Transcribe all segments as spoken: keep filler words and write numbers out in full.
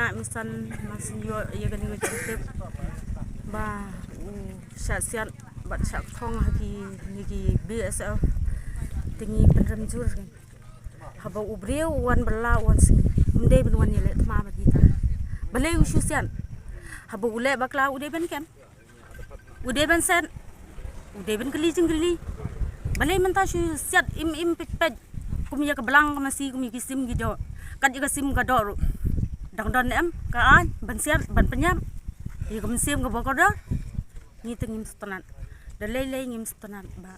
Nga, Misan Masinyo, ïa kane ka jingtip ba u shah siat bad shah khong ha kine ki B S F. Te ngi pynrem jur kan. Haba u briew u wan bylla, u wan sngi, ym dei ban wan ïaleh thma bad kita. Balei u shu siat? Haba u leh bakla u dei ban kem, u dei ban set, u dei ban kylli jingkylli. Balei mynta shu siat im im peit peit kum ïa ka blang ka masi, kum ïa ki sim ki doh? Kat ïa ka sim ka doh ruh dang don em ka aiñ ban siat ban pynïap ïa ka mynsiem kaba kordor? Ngi te ngim sngewtynnat. Da lei lei ngim sngewtynnat ba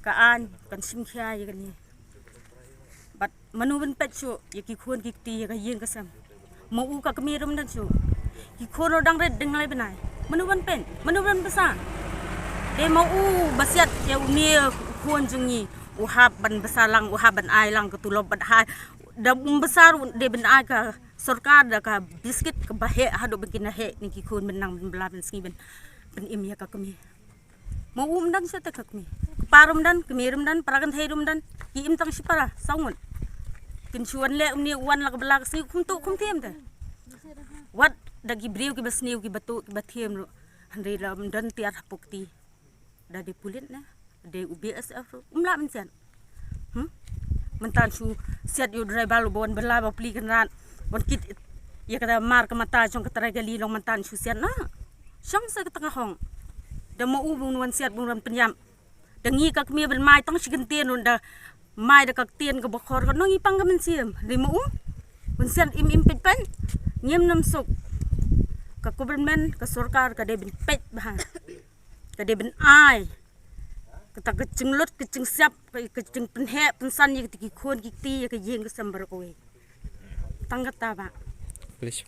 ka aiñ kan shim khia ïa kane. Bad mano ban peit shuh ïa ki khun ki kti, ïa ka ïing ka sem? Ma u ka kmie ruh ym don shuh. Ki khun ruh dang rit dang lai bnai. Mano ban peit? Mano ban bsa? Dei ma u ba siat ïa une u khun jong ngi. U hap ban bsa lang, u hap ban ai lang ka tulop bad hai. Da um bsa ruh dei ban ai ka sorkar da ka biskit kaba heh haduh ba kin da heh ne ki khun ban nang ban bylla ban sngi ban, ban im ïa ka kmie. Ma u ym don shuh te ka kmie. Kpa ruh ym don, kmie ruh ym don, para kynthei ruh ym don. Ki im tang shipara saw ngut. Kin shu wan leh, une u wan la ka bylla ka sngi, khum tuh khum thiem te. Wat da ki briew kiba sniew, kiba tuh kiba thiem ruh. Hynrei lada ym don tiar hapoh kti, da dei pulit ne, dei u B S F ruh um lah ban siat. Hmm? Mynta shu siat ïa u driver uba wan bylla, ba plie kynrad, wan kit ïa kata mar ka mata jong ka trai kali, long mynta shu siat na. Shong sa kata ka hong. Da ma u bun wan siat, bun wan pynïap. Da ngi ka kmie ban mai tang shi kyntien ruh, da mai da ka ktien kaba khor, ka nong i pang ka mynsiem. Dei ma u ban siat im im peit peit. Ngim nam suk. Ka government, ka sorkar ka dei ban peit bha. Ka dei ban ai kata ka jinglut, ka jingsiap, ka, ka jingpynheh pynsan ïa kata ki khun ki kti, ïa ka ïing ka sem baroh kawei. Tang kata bah. Please.